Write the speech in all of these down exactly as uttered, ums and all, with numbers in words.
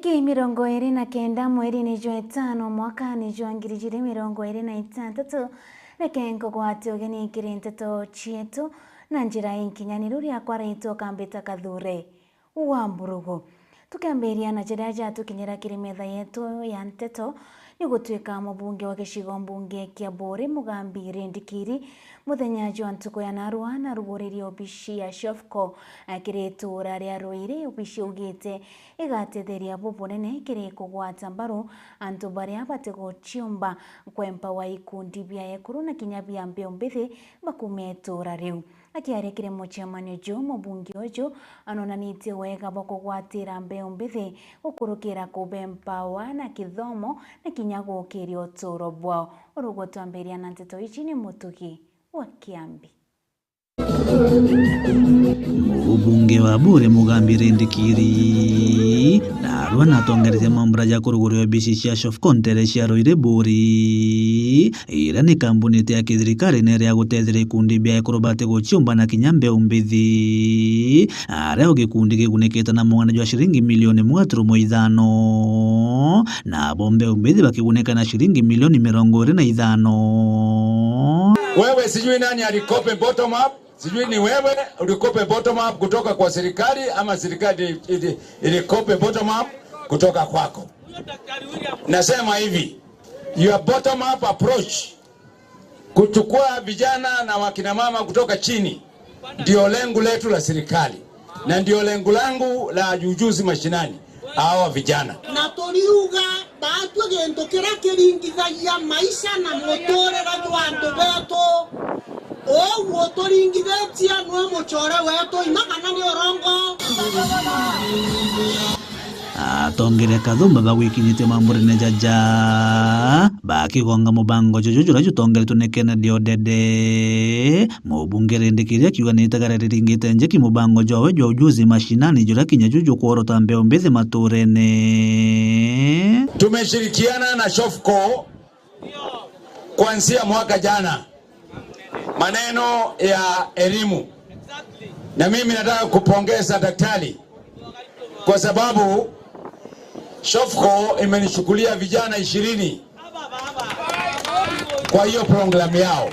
Ki mirongo iri na kenda mweri ni jwa itano mwaka ni jwa ngiri ijiri mirongo iri na itantatu, reke nkugwate ugeni kiri nteto cietu na njira inkinyaniru. Riakwa ritwa Kambita Kathure wa Mburugu. Tukiambiria na jaria jatukinyira kiri metha yetu ya nteto, ni gutwika mubunge wa gicigo mbunge kia Buuri Mugambi Rindikiri, muthenya jwa ntuku ya narua naruguririe obici ya Shofco, eh, kiri itura ria Ruiri. Obici augite igatetheria bubunene kiri kugwata mbaru antu baria batiguciumba, kwempa wa ikundi bia ekuru na kinya bia mbeu mbithi bakumia itura riu. Akiaria kiri mucemanio juu, mubunge uju anonanitie wega bwa kugwatira mbeu mbithi gukurukira kubempower na kithomo na kinya gukiria uturo bwao. Urugutwambiria na nteto iji ni Mutugi wa Kiambi. Mubunge wa Buuri Mugambi Rindikiri narua natongeretie mambura ja kuruguria obici cia Shofco ntere cia Ruiri Buuri, iria ni kambuni iti ya kithirikari na iria gutetheria ikundi bia ekuru batiguciumba na kinya mbeu mbithi, aria o gikundi kigunikite na mugana jwa ciringi milioni imwe gaturumo ithano, nabo mbeu mbithi bakigunika na ciringi milioni mirongo iri na ithano. Wewe sijui nani alikope bottom up, sijui ni wewe ulikope bottom up kutoka kwa serikali ama serikali ili-, ilikope bottom up kutoka kwako. Nasema hivi, your bottom up approach, kuchukua vijana na wakina mama kutoka chini, ndio lengo letu la serikali na ndio lengo langu la ujuzi mashinani, hawa vijana. Na turiuga baatue gintu kiria kiringithagia maisha na muturire jwa antu betu. Uu uturingithitie nwe mucore wetu, ima kana ni urongo? Atongeria kathumba bagwikinyite mamburene jaja, bakigonga mubango juju juria jutongeretwe ni Kennedy Odede. Mubunge Rindikiri akiuga ni itagara riringite njeki mubango jwawe jwa ujuzi mashinani, juria kinya juju kworota mbeu mbithi maturene. Tumeshirikiana na Shofco kuanzia mwaka jana, maneno ya elimu. Na mimi nataka kupongeza daktari kwa sababu Shofco imenichukulia vijana ishirini kwa hiyo program yao,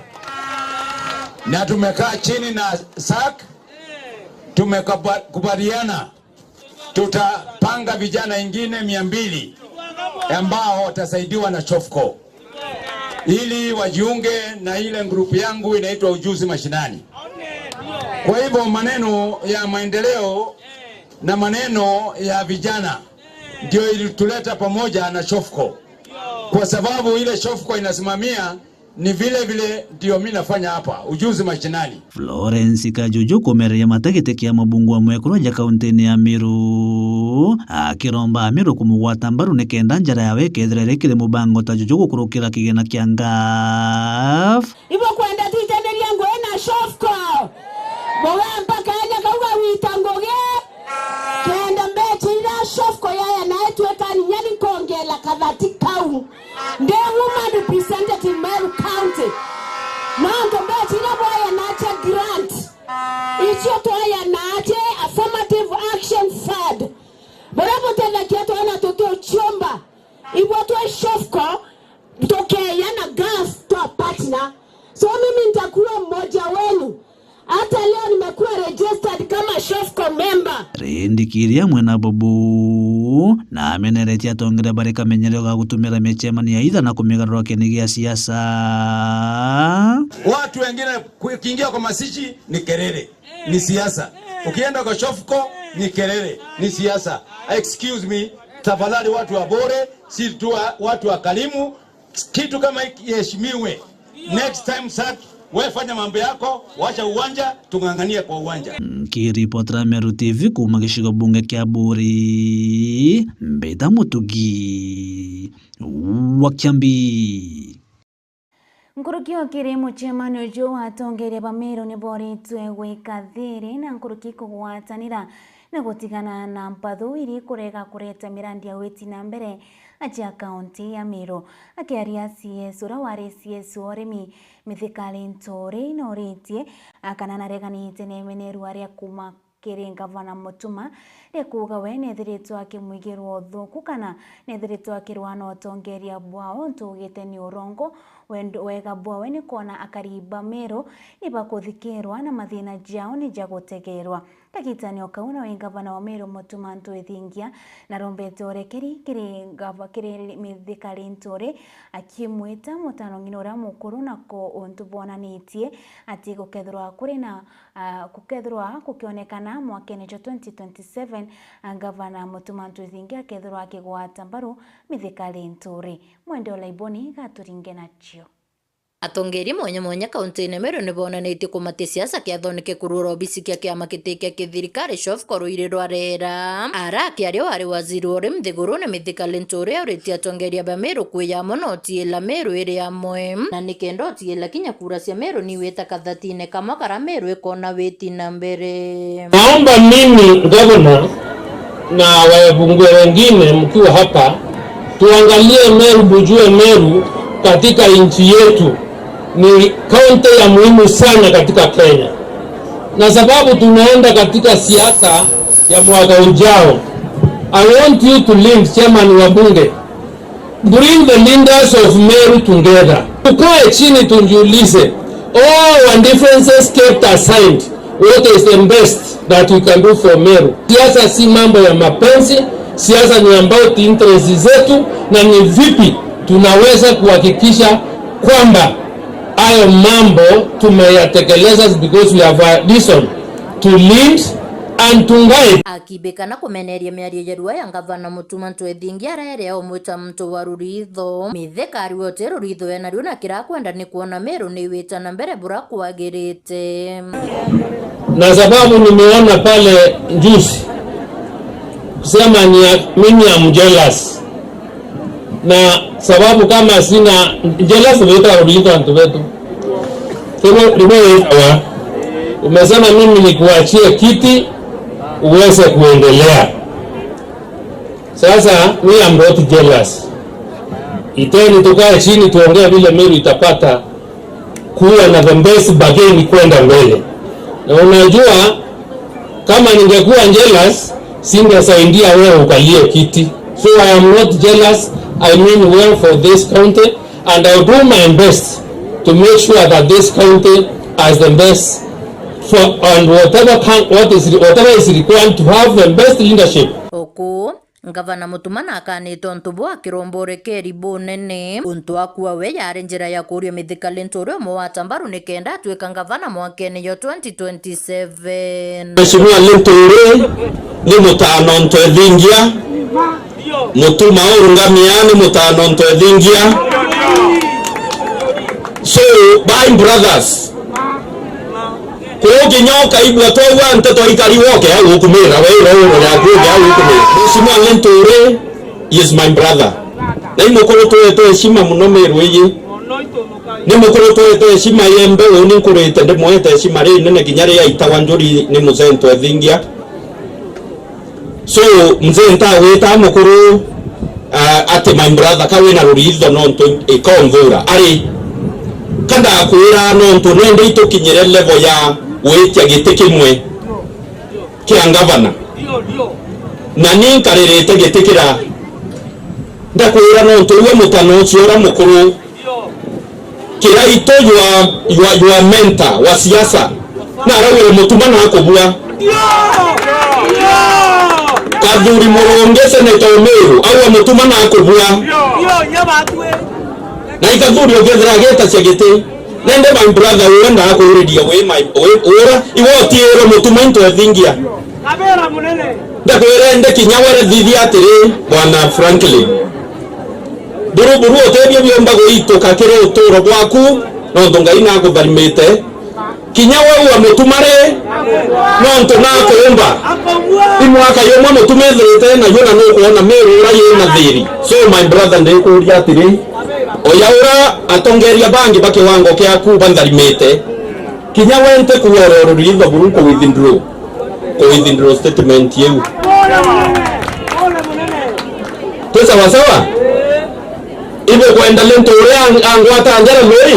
na tumekaa chini na SAC, tumekubaliana tutapanga vijana ingine mia mbili ambao watasaidiwa na Shofco ili wajiunge na ile grupu yangu inaitwa Ujuzi Mashinani. Kwa hivyo maneno ya maendeleo na maneno ya vijana ndio ilituleta pamoja na Shofco, kwa sababu ile Shofco inasimamia ni vile vile ndio mi nafanya hapa, Ujuzi Mashinani. Florence Kajuju kumereria mata giti kia mubunge wa mwekuru aja kauntini ya Meru, akiromba Ameru kumugwata mbaru nikenda njara yawe ikethira iri kiri mubango ta juju gukurukira kigina kia ngaf. Ibo kwenda twitaniria ngugi na Shofco. Bugempa kanya kau gagwita ngugi. Kenda mbecha iria Shofco yaya nae twekani nyani kongela kathati kau. Ndi woman representative Meru County. Nontu mbecha iria bwaya nache grant, icio twaya nache affirmative action fund. Buria butethagia twana tutiuciumba. Ibo twi Shofco, tukeya na gas twa partner. So mimi nitakuwa mmoja wenu. Hata leo nimekuwa registered kama Shofco member. Rindikiri amwe na Bobu na ameneretie atongeria bari kamenyerio ga gutumira micemanio ya itha na kumigarura keni gia siasa. Watu wengine kuingia kwa masichi ni kelele, ni siasa. Ukienda kwa Shofco ni kelele, ni siasa. Excuse me, tafadhali watu wa Bore, si tu wa-, watu wa Kalimu, kitu kama hiki iheshimiwe. Next time, SAC, we fanya mambo yako, wacha uwanja, tung'ang'anie kwa uwanja. Nkiripotera Meru T V kuuma gicigo bunge kia Buri, Mbita Mutugi wa Kiambi. Nkuruki o kiri mucemanio uju wa atongeria ba Meru ni boritwe gwika thiri na nkuruki kugwatanira na gutigana na mpathu iri kurega kureta mirandi ya witi na mbere aja kaunti ya Meru. Akiaria C S uria wari C S wa urimi Mithika Linturi noritie kana nareganite na imenerua ria kuma kiri Ngavana Mutuma, rikuuga we neethiritwe akimwigirwa uthuku kana neethiritwe akirwaa na utongeria bwawe untu ugite ni urongo. Wendo, wega bwawe ni kwona akari ba Meru ni bakuthikirwa na mathina jao ni ja gutegerwa. Kagitani o kau nawe ngavana wa Meru Mutuma M'Ethingia narombete urekeri kiri ngava-, kiri mithikari nturi, akimwita mutano ng'ina uria mukuru nako untu bwonanitie ati gukethirwa kuri na, ah, gukethirwa gukionekana mwakene jwa twenty twenty-seven, ah, ngavana Mutuma M'Ethingia akethirwa akigwata mbaru mithikari nturi. Mwende Olaiboni gaturinge nacio. Atongeria mwanya mwanya kauntine Meru ni bonanitie kumatia siasa kiathone kia kurura obisi kia kiama kiti kia kithirikari SHOFCO ruiri rwa rera. Ara akiaria wari waziri wa urimi nthigurune Mithika Linturi auritie atongeria ba Meru kwija amwe na utiila Meru iri amwe, na nikenda utiila kinya kura cia Meru niwita kathatine kamwe kara Meru ikona witi na mbere. Naomba mimi, gavana, na wabunge wengine mkiwa hapa, tuangalie Meru, mjue Meru katika nchi yetu ni kaunti ya muhimu sana katika Kenya, na sababu tunaenda katika siasa ya mwaka ujao, I want you to link, chairman wa bunge, bring the leaders of Meru together. Tukae chini tujiulize, all our differences kept aside, what is the best that we can do for Meru? Siasa si mambo ya mapenzi, siasa ni about interest zetu, na ni vipi tunaweza kuhakikisha kwamba hayo mambo tumeyatekeleza, because we have a reason to lead and to guide. Akibika na kumeneria miario ya rua ya ngavana Mutuma M'Ethingia aria eria umwita muntu wa ruritho. Mithika ariwe uti ruritho ena rio na kira akwenda ni kwona Meru ni wita na mbere bura kwagirite. Na sababu nimeona pale juzi, kusema ni ya, mimi am jealous. Na sababu kama sina jealous, wita ruritho antu betu. Sema, umesema mimi nikuachie kiti uweze kuendelea. Sasa, we am not jealous. Iteni tukae chini tuongee vile Meru itapata kuwa na the best bargain kwenda mbele. Na unajua, kama ningekuwa jealous, singesaidia wewe ukalie kiti. So I am not jealous. I mean well for this county. And I'll do my best to make sure that this county has the best for, and whatever can, what is, whatever is required to have the best leadership. Uku, ngavana Mutuma nakanite untu bwa kirombo urekeri bunene. Untu akua we yari njira ya kuria Mithika Linturi umwata mbaru nikenda atwika ngavana mwakene yo twenty twenty-seven. Mheshimiwa Linturi ni mutano M'Ethingia. Mutuma urungamia ni mutano M'Ethingia. So, my brothers, kuginya ukaigua twaua nteto ikari woke au ukumira, we iro uro ya kuge au ukumira. Mheshimiwa Linturi is my brother. Na ni mukuru twete heshima muno Meru iji. Ni mukuru twete heshima yembe, uu ni nkurite ndimwete heshima rinene kinya ria aitawa njuri ni mzee M'Ethingia. So, mzee ntagwita mukuru, ah, ati my brother, ka wina ruritho nontu ikonthura. Ari, ka ndakwira nontu nende itukinyire level ya gwitia giti kimwe kia ngavana. Na ni nkaririte giti kira. Ndakwira nontu iwe mutano ucio ura mukuru, Kiraitu, your, your, your mentor wa siasa, na araugire Mutuma nakubua. Kathuri Murungi, senator Umiru, auga Mutuma nakubua. Na ikathuri ukethira agitacia giti. Nende my brother, uwe ndakwiriria wi my, wi, ura, iwe utiirwe Mutuma into ethingia. Ndakwira ende kinya were thithia atiri, Bwana Franklin. Buru buru utebio biumba guituka kiri uturo bwaku, nontu Ngai nakutharimite. Kinya we ua Mutuma ri, nontu nakuumba. I mwaka yumwe Mutuma ethirite nayo na nukwona Meru ura yina thiri. So my brother, ndikuria atiri, oya ura atongeria bangi ba kiwango kiaku bantharimite. Kinya we nti kuororo ritho buru ku withdraw. Ku withdraw statement iu. Twi sawa sawa? Ibukwenda lento uria ang-, angwata njara lui?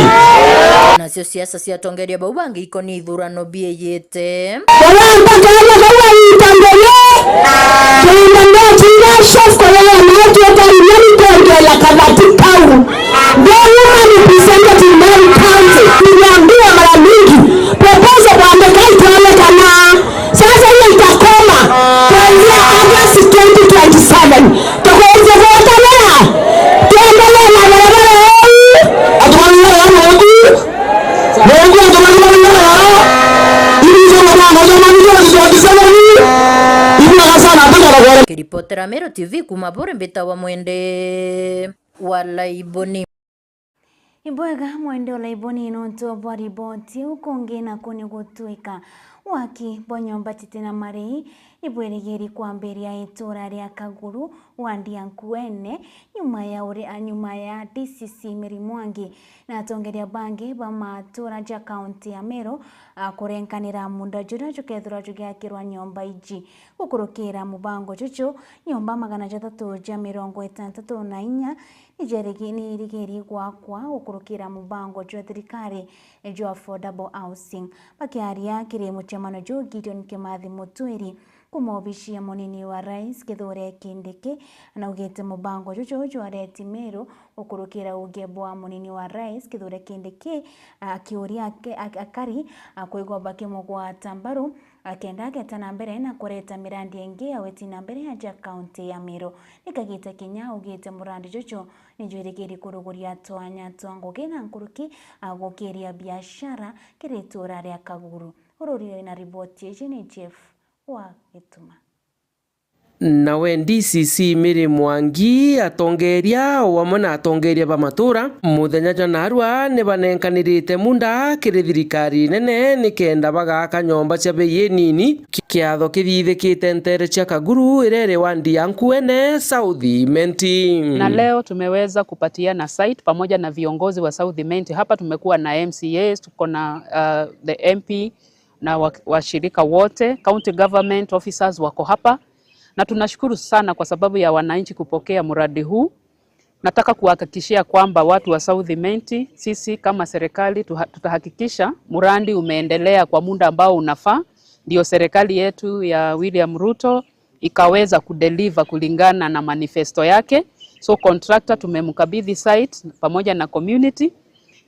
Nacio siasa cia atongeria bau bangi ikonie ithurano bieyite. Baramba karia kau gaita mbere, kenda mbechiira chef kolea na atuika iria rikwongeera kathati kau. No woman representative Meru County, tuliambiwa mara mingi, proposal bwandika itaonekana. Sasa hiyo itakoma kuanzia August twenty twenty-seven. Tukuweze kuokolea. Tuendelee na barabara hii. Atumanira ya Mungu. Mungu atumanira ya. Hivi ndio mwana wa mwana ndio twenty-seven. Hivi na sana tuko na kwa. Kiripotera Meru T V kuma Buri, mbitawa Mwende wa Laiboni. Ibwega Mwende Olaiboni nontu bwa riboti iu. Kungi naku ni gutwika waki bwa nyomba citi na marei nibwirigiri kwambiria itura ria Kaguru, wandi ya Nkuene, nyuma ya uri-, a, nyuma ya D C C Mary Mwangi na atongeria bangi ba matura ja kaunti ya Meru, a, kurenkanira munda juria jukethirwa jugiakirwa nyomba iji. Gukurukira mubango juju, nyomba magana jathatu ja mirongo itantatu na inya nijerigi-, niirigiri gwakwa gukurukira mubango jwa thirikari jwa affordable housing. Bakiaria kiri mucemano juu, Gideon Kimathi Mutwiri kuma obici ya munini wa rais Kithure Kindiki naugite mubango juju jwareti Meru gukurukira uge bwa munini wa rais Kithure Kindiki, akiuria ake-, ak-, akari, a, kwigwa bakimugwata mbaru, akenda ageta na mbere na kureta mirandi ingi ya witi na mbere aja kaunti ya Meru. Ni kagita kinya augite murandi juju nijwirigiri kuruguria twanya twa ngugi na nkuruki, a, gukiria biashara kiri itura ria Kaguru. Ururi na riboti iji ni Jeff wa Gituma. Nawe D C C Mary Mwangi, atongeria o amwe na atongeria ba matura, muthenya jwa narua ni banenkanirite munda kiri thirikari nene nikenda bagaka nyomba cia bei inini, ki-, kiatho kithithikite ntere cia Kaguru iria iri wandi ya Nkuene South Imenti. Na leo tumeweza kupatiana site pamoja na viongozi wa South Imenti. Hapa tumekuwa na M C As, tuko na, uh, the M P, na wa-, washirika wote, county government officers wako hapa, na tunashukuru sana kwa sababu ya wananchi kupokea mradi huu. Nataka kuhakikishia kwamba watu wa South Imenti, sisi kama serikali tuha-, tutahakikisha mradi umeendelea kwa muda ambao unafaa, ndio serikali yetu ya William Ruto ikaweza kudeliver kulingana na manifesto yake. So contractor tumemkabidhi site pamoja na community,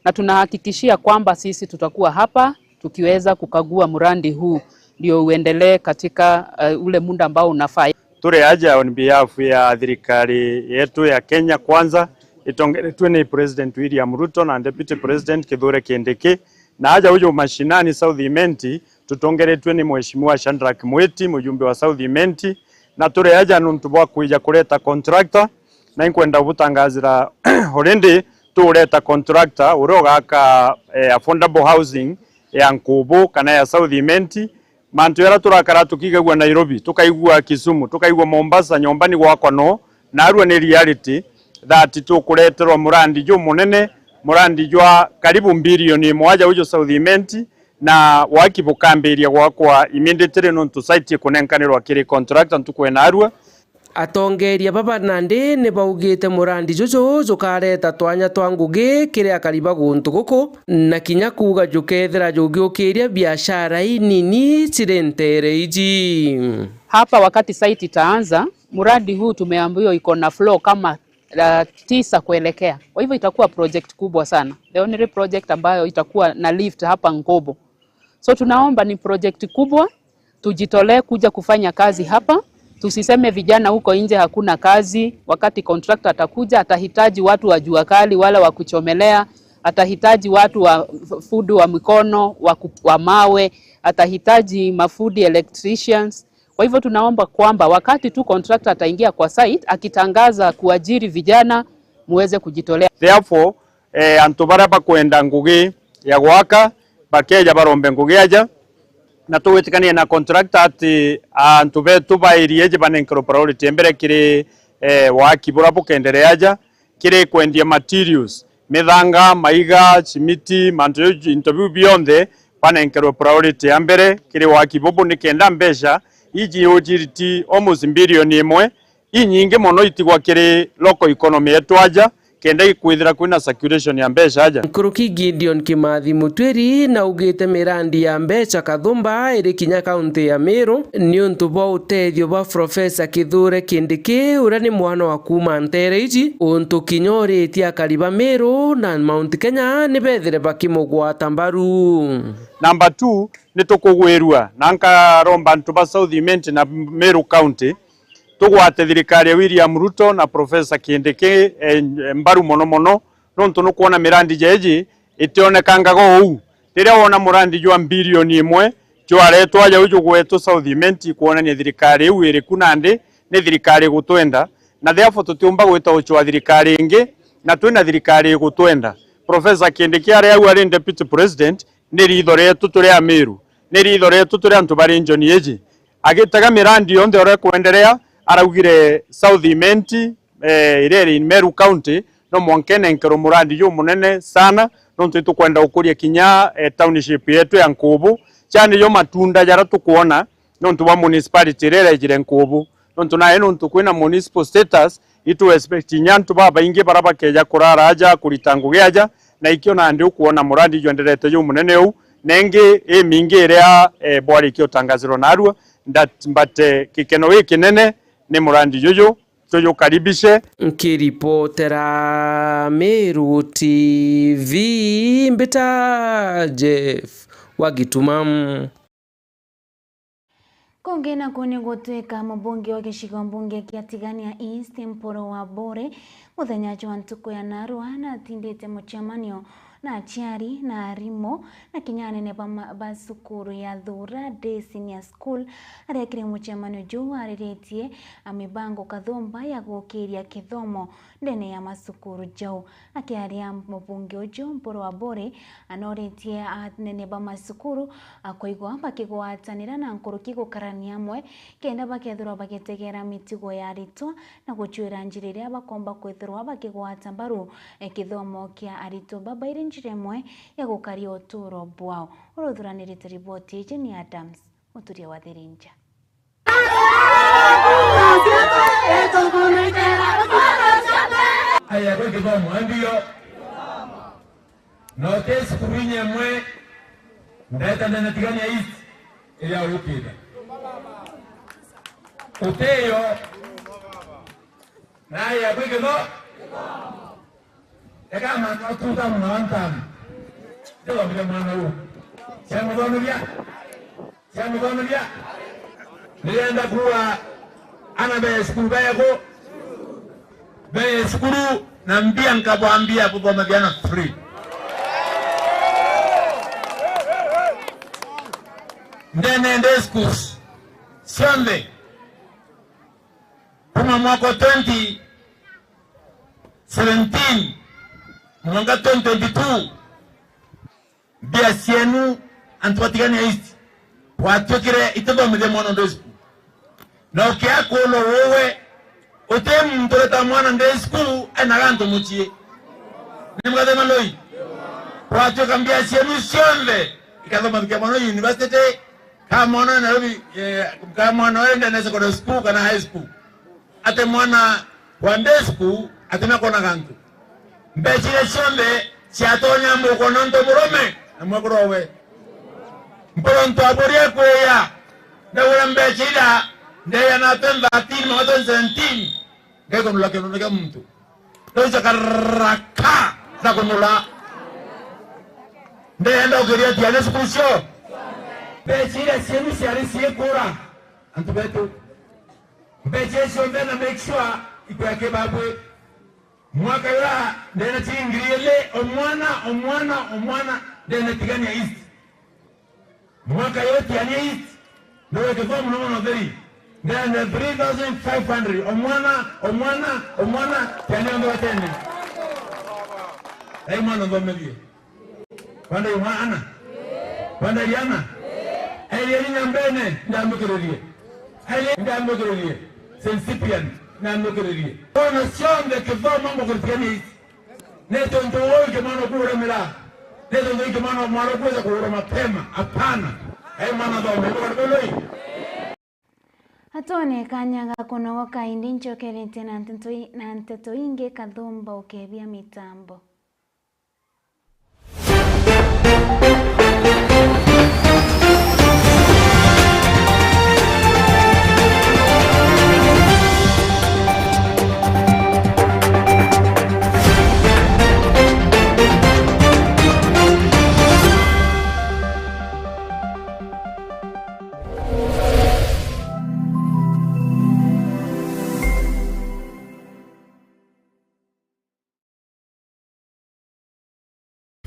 na tunahakikishia kwamba sisi tutakuwa hapa tukiweza kukagua mradi huu ndio uendelee katika, eh, ule muda ambao unafaa. Turi aja on behalf ya thirikari yetu ya Kenya Kwanza, itongeretue ni President William Ruto na Deputy President Kithure Kindiki, na aja uju mashinani South Imenti, tutongeretue ni Mheshimiwa Shadrack Mwiti, mujumbe wa South Imenti, na turi aja nuntu bwa kwija kureta contractor, na inkwenda gubutangazira already tuureta contractor uria ugaka, eh, affordable housing ya Nkubu kana ya South Imenti. Mantu jaria turakara tukigagua Nairobi, tukaigua Kisumu, tukaigua Mombasa, nyomba ni gwakwa no, narua ni reality that tukureterwa murandi jumunene, murandi jwa karibu mbirioni imwe aja uju South Imenti, na waki bukambiria gwakwa immediately nontu site ikunenkanirwa kiri contractor ntuku ya narua. Atongeria baba nandi ni baugite murandi juju jukareta twanya twa ngugi kiri akari ba guntu guku, na kinya kuuga jukethira jugiukiria biashara inini ciri ntere iji. Hapa wakati site itaanza, mradi huu tumeambiwa iko na floor kama, uh, tisa kuelekea. Kwa hivyo itakuwa project kubwa sana. The only project ambayo itakuwa na lift hapa Nkubu. So tunaomba, ni project kubwa, tujitolee kuja kufanya kazi hapa. Tusiseme vijana huko nje hakuna kazi, wakati contractor atakuja atahitaji watu wa jua kali, wale wa kuchomelea, atahitaji watu wa f-, fundi wa mikono, wa ku-, wa mawe, atahitaji mafundi electricians. Kwa hivyo tunaomba kwamba wakati tu contractor ataingia kwa site, akitangaza kuajiri vijana, muweze kujitolea. Therefore, eh, antu baria bakwenda ngugi ya gwaka, bakeja barombe ngugi aja, na tugwitikania na contractor ati antu betu ba area iji banenkerwe priority ya mbere kiri, eh, waki buria bukenderea aja, kiri kwendia materials, mithanga, maiga, cimiti, mantu jau, into biu bionthe banenkerwe priority ya mbere kiri waki bubu, nikenda mbeca iji ujiriti almost mbirioni imwe inyingi mono itigwa kiri local economy yetu aja, kenda ikwithira kwina circulation ya mbeca aja. Nkuruki Gideon Kimathi Mutwiri naugite mirandi ya mbeca kathumba iri kinya kaunti ya Meru niuntu bwa utethio bwa Professor Kithure Kindiki, uria ni mwana wa kuuma nteere iji, untu kinya uritie akari ba Meru na Mount Kenya nibethire bakimugwata mbaru. Number two, ni tukugwirua na nkaromba antu ba South Imenti na Meru County tugwate thirikari ya William Ruto na Professor Kindiki, eh, mbaru mono mono, nontu nukwona mirandi ja iji itionekangaga uu. Riria wona murandi jwa mbirioni imwe jwaretwa aja uu jugwetwe South Imenti, kwonania thirikari iu iri ku nandi ni thirikari igutwenda, na therefore tutiumba gwita ucwa thirikari ingi, na twina thirikari igutwenda. Professor Kindiki aria au ari deputy president, ni riitho rietu turi Amiru, ni riitho rietu turi antu ba region iji. Agitega mirandi yonthe uria ikwenderea, araugire South Imenti, eh, iria iri in Meru County, no mwanka inenkerwe murandi jumunene sana, nontu itukwenda gukuria kinya, eh, township yetu ya Nkubu. Jani jo matunda jaria tukwona nontu bwa municipality iria irejire Nkubu. Nontu nayo nontu kwina municipal status, itu expect inya antu babaingi baria bakeja kurara aja, kurita ngugi aja, na ikio nandi ukwona murandi jwenderete jumunene uu, na ingi imingi iria, eh, bwarikia utangazirwa narua, that, but, eh, gikeno gikinene ni murandi juju, tujukaribishe. Nkiripotera Meru T V, mbita Jeff wa Gituma. Kungi naku ni gutwika mubunge wa gicigo mbunge kia Tigania East, Mpuru wa Buri, muthenya jwa ntuku ya narua natindite mucemanio na aciari na arimu na kinya anene ba ma-, ba cukuru ya Thura Day Senior School, aria kiri mucemanio juu ariritie mibango kathumba ya gukiria kithomo ndene ya macukuru jau. Akiaria mubunge uju, Mpuru wa Buri anoritie anene ba macukuru akoigwa bakigwatanira na nkuruki gukarania amwe kenda bakethirwa bagitegera mitugo ya aritwa na gucwira njira iria bakomba kwithirwa bakigwata mbaru, eh, kithomo kia aritwa baba iri njira imwe ya gukaria uturo bwao. Uria uthuranirite riboti iji ni Adams Muturia wa Thirinja. Aya, kwi kithomo, ndio. Notice kubinya mwe, ndeta ndena Tigania East, iria ukite. Uteyo, na aya, kwi kitho-, Eka mwana ututa mwana wa ntamu. Ndithomithia mwana uu. Ciamuthomithia. Ciamuthomithia. Ndirenda kuuga ana be cukuru beeku. Be cukuru na mbia nkabwambia kuthomithia na free. Ndene day schools cionthe. Kuma mwaka wa twenty seventeen mwanka twenty twenty-two, mbia cienu antu ba Tigania East bwatuikire itithomithia mwana day school. Na ukiakulwa uwe, uti muntu ureta mwana day school ena gantu mucii. Ni mukathe maloi? Bwatuika mbia cienu cionthe ikathoma thikia mwana university, ka mwana wa Nairobi, eh, ka mwana wa Ndene Secondary School kana high school. Ati mwana wa day school atina kwona gantu. Mbeca iria cionthe ciatonya mukona nto murume na mwekuru owe. Mpuru ntu aburia kwiya, ndagura mbeca iria ndeya na twenty thirteen mwanka twenty seventeen, ngaikunula kinunu kia muntu. Ndauja karaka na kunula. Ndenda ukiria tiane cukuru cio. Mbeca iria cienu ciari ciikura, antu betu. Mbeca icio nthe na make sure ikwea kibabwi. Mwaka jura ndene ciringi ngiri ili, o mwana, o mwana, o mwana, ndene Tigania East. Mwaka yo Tigania East, ndowe kithomo na mwana utheri. Ndene three thousand five hundred, o mwana, o mwana, o mwana, Tigania onthe watene. Ai mwana nthomethie. Kwanda imwana? Kwanda iriana? Airiani nyambene, ndambukiririe. Airiani ndambukiririe. Saint Cyprian, ndambukiririe. Ona cionthe kithomo mbukuritigania ici. Ni tontu uu ingi mwana ukuuramira. Ni tontu ingi mwana, mwana ukuweza kuura mapema. Hapana. Ai mwana thome. Mbona loi? Atwone kanya ga kunogoka, indi ncokerete na nteto i-, na nteto ingi, Kathumba ukebia mitambo.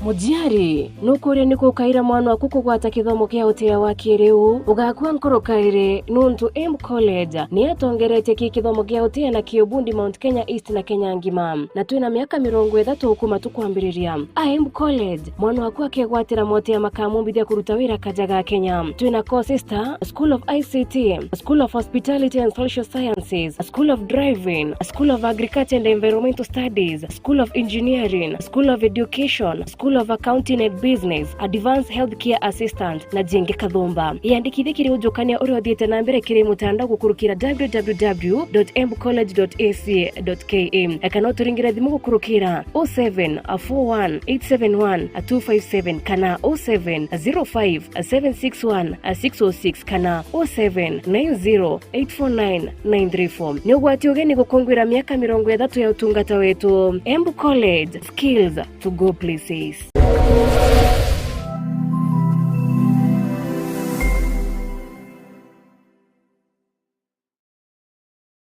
Muciari, nukuria niku ukaira mwana waku kugwata kithomo kia utia wa kiriu? Ugakua nkoro kairi, nuntu Embu College ni yatongeretie ki kithomo kia utia na ki ubundi Mount Kenya East na Kenya ngima, na twina miaka mirongo ithatu kuma tukwambiriria. A Embu College, mwana waku akegwatira motia makamumbithia kuruta wira kaja ga Kenya. Twina courses ta School of I C T, School of Hospitality and Social Sciences, School of Driving, School of Agriculture and Environmental Studies, School of Engineering, School of Education, School of Accounting and Business, Advanced Healthcare Assistant, na jingi Kathumba. Iyandikithie kiri ujukania uria uthiite na mbere kiri mutandao gukurukira w w w dot embu college dot a c dot k a, kana uturingire thimu gukurukira oh seven four one eight seven one two five seven kana oh seven zero five seven six one six oh six kana oh seven nine zero eight four nine nine three four. Ni ugwati ugeni gukunguira miaka mirongo ithatu ya utungata wetu. Embu College, skills to go places.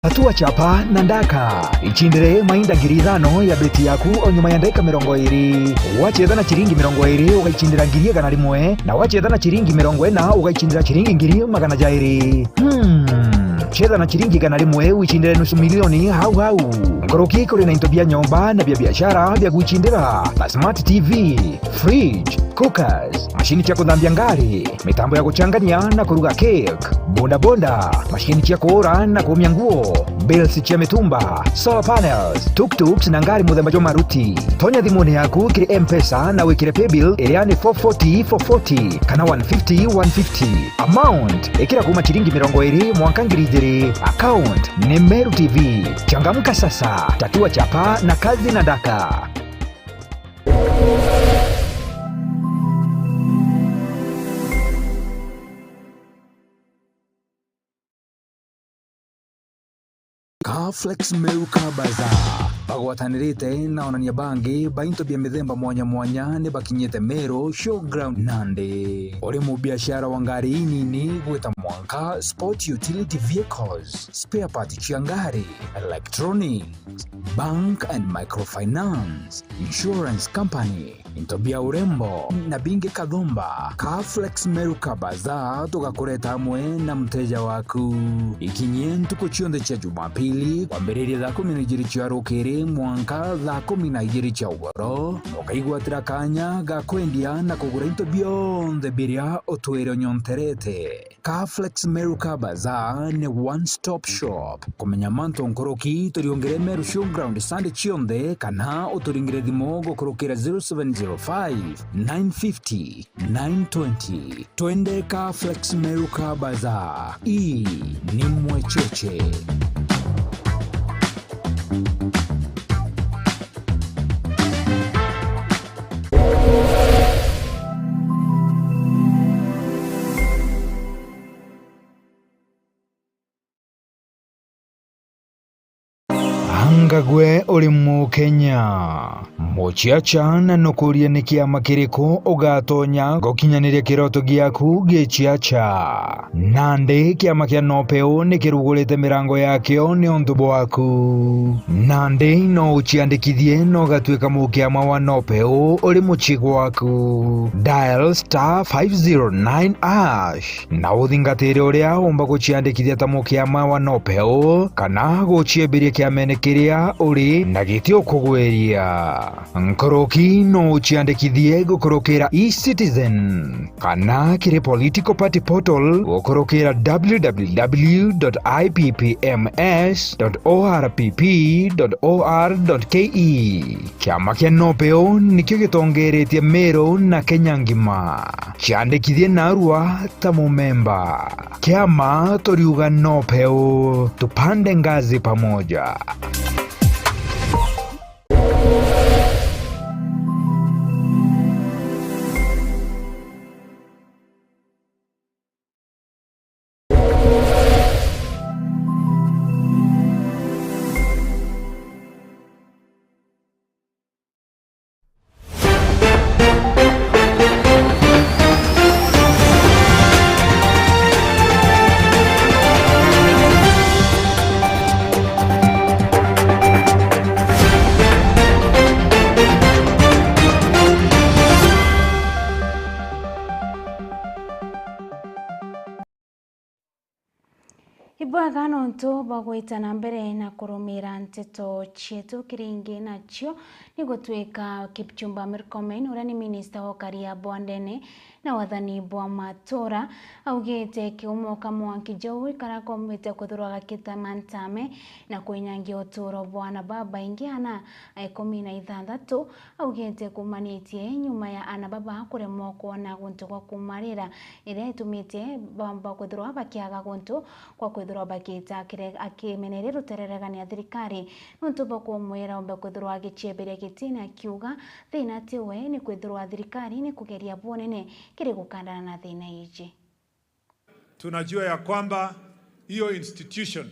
Tatua chapa na ndaka. Icindire mainda ngiri ithano ya beti yaku o nyuma ya ndagika mirongo iri. Wacetha na ciringi mirongo iri, ugaicindira ngiri igana rimwe, na wacetha na ciringi mirongo ina, ugaicindira ciringi ngiri magana jairi. Hmm. Cetha na ciringi igana rimwe, wicindire nusu milioni hau hau. Nkuruki kuri na into bia nyomba na bia biashara bia gwicindira, ta smart T V, fridge, cookers, mashini cia kuthambia ngari, mitambo ya guchangania na kuruga cake, bodaboda, mashini cia kuura na kuumia nguo, bills cia mitumba, solar panels, tuk-tuks na ngari muthemba jwa maruti. Tonya thimuni yaku kiri M-Pesa na wikire paybill iria ni four forty four forty kana one fifty one fifty. Amount, ikira kuuma ciringi mirongo iri mwanka ngiri ijiri. Account ni Meru T V. Changamka sasa, tatua chapa na kazi na ndaka. Ka Flex Meru ka Bazaar bagwatanirite na onania bangi ba into bia mithemba mwanya mwanya ni bakinyite Meru Showground Nandi. Uri mubiashara wa ngari inini gwita mwanka sport utility vehicles, spare part cia ngari, electronics, bank and microfinance, insurance company, into bia urembo na bingi Kathumba. Ka Flex Meru ka Bazaar tugakureta amwe na mteja waku. Ikinyie ntuku cionthe cia Jumapili, kwambiriria thaa kumi na ijiri cia rukiri mwanka thaa kumi na ijiri cia ugoro, ukaigwatira kanya ga kwendia na kugura into bionthe biria utwire unyonterete. Ka Flex Meru ka Bazaar ni one stop shop. Kumenya mantu nkuruki, turiungire Meru Showground Sunday cionthe, kana uturingire thimu gukurukira zero seven zero five nine fifty nine twenty. Twende ka Flex Meru ka Bazaar. Ii ni Mwecheche. Anga gwe uri Mukenya? Muciaca na nukurie ni kiama kiriku ugatonya gukinyaniria kiroto giaku giciaca? Nandi kiama kia Nopeu ni kirugurite mirango yakio niuntu bwaku. Nandi no uciandikithie na ugatuika mukiama wa Nopeu uri mucii gwaku. Dial star five zero nine hash na uthingatire uria umba guciandikithia ta mukiama wa Nopeu kana guciembiria kiamene kiria uri na giti ukugweria. Nkuruki no uciandikithie gukurukira eCitizen kana kiri political party portal gukurukira w w w dot i p p m s dot o r p p dot o r dot k e. Kiama kia NOPEU nikio gitongeretie Meru na Kenya ngima. Ciandikithie narua ta mumemba. Kiama turiuga NOPEU, tupande ngazi pamoja. Ibwega nontu bwa gwita na mbere na kurumira nteto cietu. Kiringi nacio ni gutwika Kipchumba Murkomen, uria ni minista wa ukaria bwa ndene na wathani bwa matura, augite kiumo ka mwanki jau ikara kombite kwithirwa gakita mantame na kwinyangia uturo bwa ana babaingi ana ikumi na ithanthatu. Augite kumanitie nyuma ya ana baba kuremwa kwona guntu gwa kumarira, iria itumite bamba kwithirwa bakiaga guntu kwa kwithirwa bagita akire-, akimeneria rutereregania thirikari nontu bwa kumwira ombe kwithirwa agicieberia giti, na akiuga thina ti we, ni kwithirwa thirikari ni kugeria bunene kiri gukandana na thina iji. Tunajua ya kwamba hiyo institution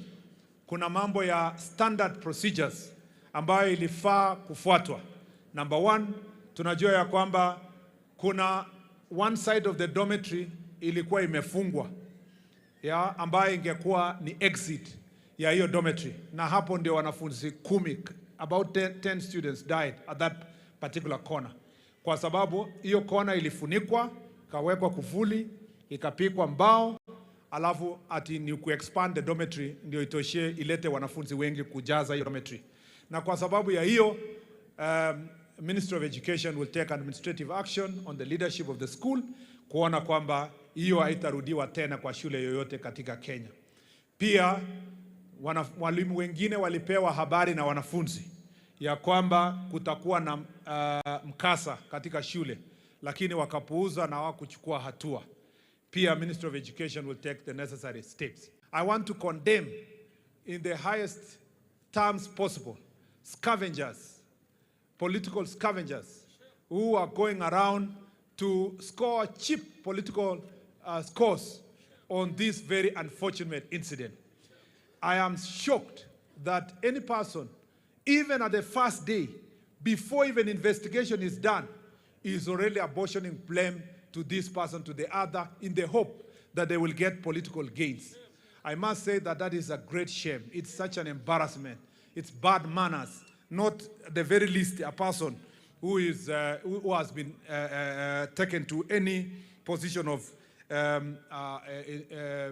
kuna mambo ya standard procedures ambayo ilifaa kufuatwa. Number one, tunajua ya kwamba kuna one side of the dormitory ilikuwa imefungwa, ya, ambayo ingekuwa ni exit ya hiyo dormitory, na hapo ndio wanafunzi kumi, about ten, ten students died at that particular corner, kwa sababu hiyo kona ilifunikwa, ikawekwa kufuli, ikapikwa mbao, alafu ati ni ku expand the dormitory ndio itoshee, ilete wanafunzi wengi kujaza hiyo dormitory. Na kwa sababu ya hiyo, um, Ministry of Education will take administrative action on the leadership of the school kuona kwamba hiyo haitarudiwa tena kwa shule yoyote katika Kenya. Pia, wana-, walimu wengine walipewa habari na wanafunzi ya kwamba kutakuwa na, uh, mkasa katika shule, lakini wakapuuza na hawakuchukua hatua. Pia, Ministry of Education will take the necessary steps. I want to condemn in the highest terms possible scavengers, political scavengers who are going around to score cheap political, uh, scores on this very unfortunate incident. I am shocked that any person, even at the first day, before even investigation is done, is already apportioning blame to this person, to the other, in the hope that they will get political gains. I must say that that is a great shame. It's such an embarrassment. It's bad manners. Not the very least a person who is, uh, who, who has been, uh, uh, uh, taken to any position of, um, uh, uh, uh,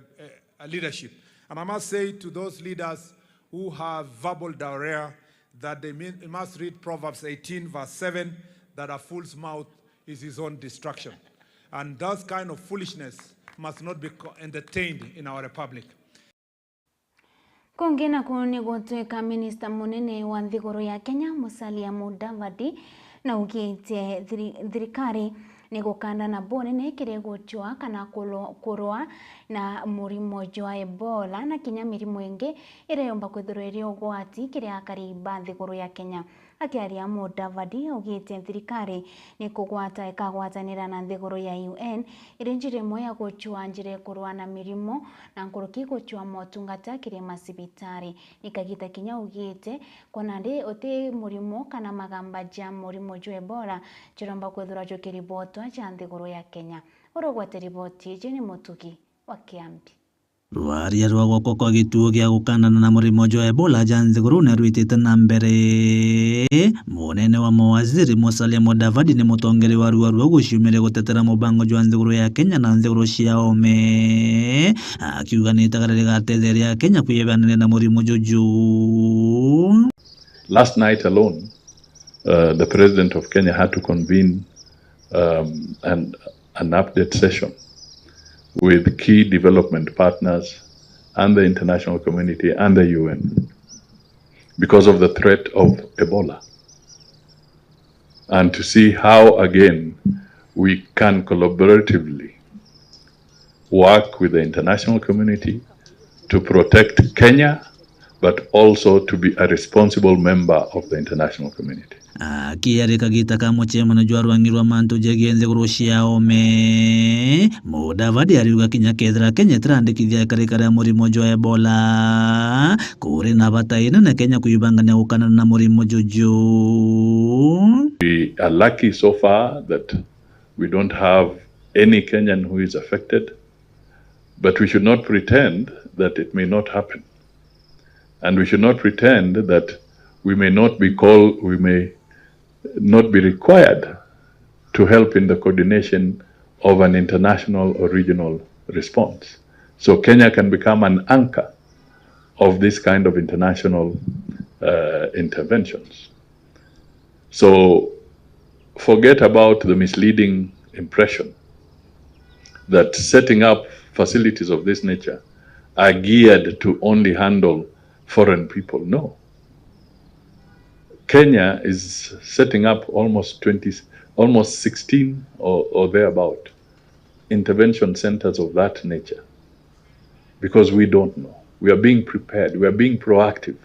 uh, leadership. And I must say to those leaders who have verbal diarrhea that they mean, must read Proverbs eighteen verse seven, that a fool's mouth is his own destruction. And that kind of foolishness must not be co-, entertained in our republic. Kungi naku ni gutwika minista munene wa nthiguru ya Kenya, Musalia Mudavadi, naugite thiri-, thirikari ni gukandana bunene kiri gucua kana kulu-, kurua na murimo jwa Ebola na kinya mirimo ingi iria yomba kwithirwa iri ugwati kiri akari ba nthiguru ya Kenya. Akiaria, Mudavadi augite thirikari ni kugwata ikagwatanira na nthiguru ya U N iri njira imwe ya gucua njira ikurua na mirimo na nkuruki gucua motungata kiri macibitari. Ni kagita kinya augite, kwona ndi uti murimo kana magamba ja murimo jwa Ebola jiromba kwithirwa jukiribotwa ja nthiguru ya Kenya. Urogwate riboti iji ni Mutugi wa Kiambi. Rwaria rwa gwakwa kwa gituo gia gukandana na murimo jwa Ebola ja nthigurune rwitite na mbere. Munene wa mawaziri Musalia Mudavadi ni mutongeria wa ruarua guciumiria gutetera mubango jwa nthiguru ya Kenya na nthiguru cia ome, akiuga ni itagara rigatetheria Kenya kwiyebanania na murimo juju. Last night alone, uh, the president of Kenya had to convene, um, an, an update session with key development partners and the international community and the U N because of the threat of Ebola, and to see how again we can collaboratively work with the international community to protect Kenya, but also to be a responsible member of the international community. Akiaria kagita ka mucemano jwa rwang'i rwa mantu jegie nthiguru cia ome, Mudavadi ariuga kinya kethira Kenya itirandikithia ikarika ria murimo jwa Ebola, kuri na bata inene Kenya kwibangania gukanana na murimo juju. We are lucky so far that we don't have any Kenyan who is affected, but we should not pretend that it may not happen. And we should not pretend that we may not be called, we may not be required to help in the coordination of an international or regional response. So Kenya can become an anchor of this kind of international, uh, interventions. So forget about the misleading impression that setting up facilities of this nature are geared to only handle foreign people. No. Kenya is setting up almost twenty, almost sixteen or, or thereabout intervention centers of that nature, because we don't know. We are being prepared. We are being proactive.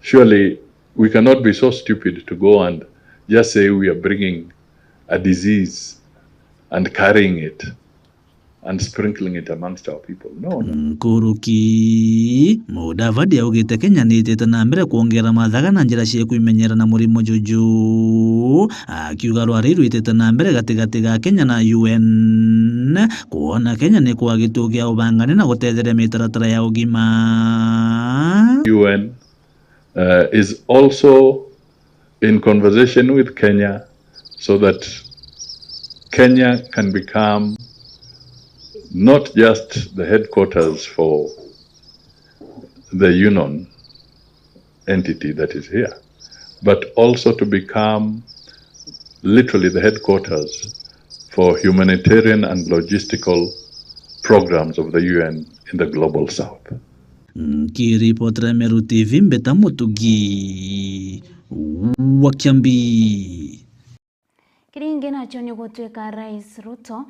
Surely we cannot be so stupid to go and just say we are bringing a disease and carrying it and sprinkling it amongst our people. No, no. Nkuruki, Mudavadi augite Kenya ni itite na mbere kwongera mathaga na njira cia kwimenyera na murimo juju, akiuga rwari rwitite na mbere gatigati ga Kenya na U N, kwona Kenya ni kwa gituo gia ubangani na gutetheria mitaratara ya ugima. U N, uh, is also in conversation with Kenya so that Kenya can become not just the headquarters for the Union entity that is here, but also to become literally the headquarters for humanitarian and logistical programs of the U N in the global south. Nkiripotera Meru T V, mbeta Mutugi wa Kiambi. Kiringi nacho ni gutwika Rais Ruto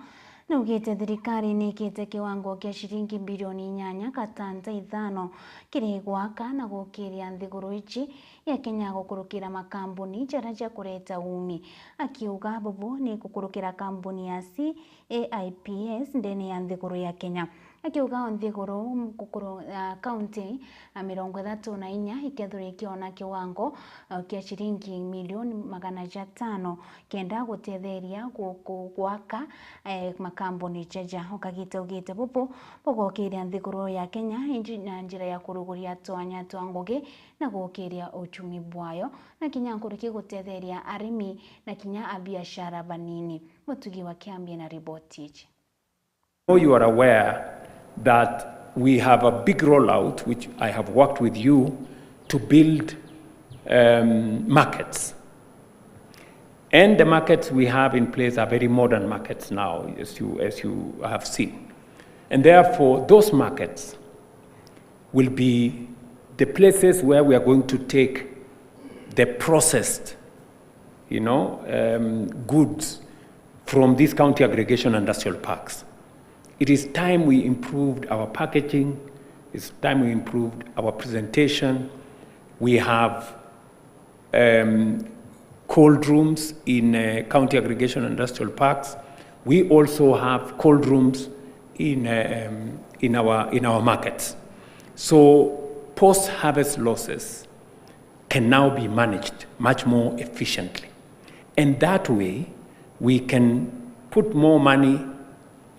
naugite thirikari ni ikite kiwango kia ciringi bilioni inyanya gatanta ithano kiri gwaka na gukiria nthiguru ici ya Kenya gukurukira makambuni jaria ja kureta umi. Akiuga bubu ni gukurukira kambuni ya C A I P S ndene ya nthiguru ya Kenya. Akiuga o nthiguru nkukuru ya kaunti ya mirongo ithatu na inya ikethirwa ikiona kiwango, uh, kia ciringi milioni magana jatano kenda gutetheria gu-, gu-, gwaka, eh, makambuni jaja. Ukagite ugite bubu bugokiria nthiguru ya Kenya inji-, na njira ya kuruguria twanya twa ngugi na gukiria uchumi bwayo, na kinya nkuruki gutetheria arimi na kinya abiashara banini. Mutugi wa Kiambi na riboti iji. Know you are aware that we have a big rollout, which I have worked with you to build, um, markets. And the markets we have in place are very modern markets now, as you, as you have seen. And therefore, those markets will be the places where we are going to take the processed, you know, um, goods from these county aggregation industrial parks. It is time we improved our packaging. It's time we improved our presentation. We have, um, cold rooms in, uh, county aggregation industrial parks. We also have cold rooms in, uh, um, in our, in our markets. So post-harvest losses can now be managed much more efficiently. And that way, we can put more money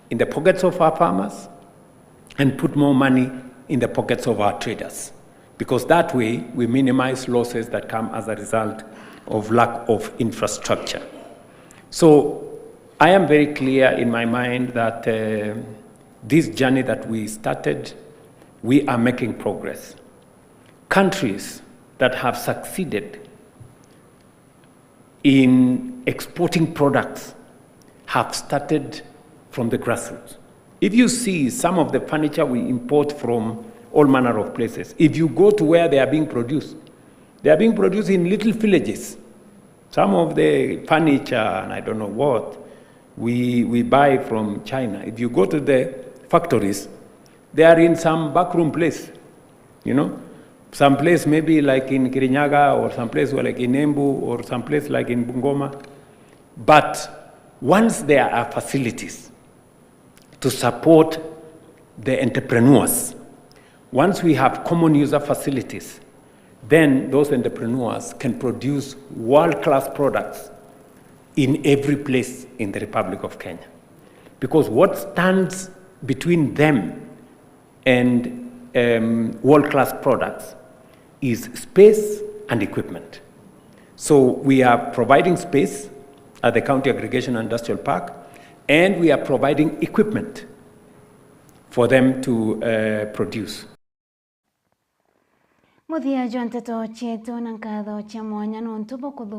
in the pockets of our farmers and put more money in the pockets of our traders, because that way we minimize losses that come as a result of lack of infrastructure. So I am very clear in my mind that, uh, this journey that we started, we are making progress. countries that have succeeded in exporting products have started from the grassroots. If you see some of the furniture we import from all manner of places, if you go to where they are being produced, they are being produced in little villages. Some of the furniture and I don't know what we, we buy from China, if you go to the factories, they are in some backroom place, you know, some place maybe like in Kirinyaga or some place like in Embu or some place like in Bungoma. But once there are facilities to support the entrepreneurs, once we have common user facilities, then those entrepreneurs can produce world-class products in every place in the Republic of Kenya. Because what stands between them and um, world-class products is space and equipment. So we are providing space at the County Aggregation and Industrial Park, and we are providing equipment for them to uh, produce. Muthia jwa nteto cietu na nkatho cia mwanya nontu bwa kuthuura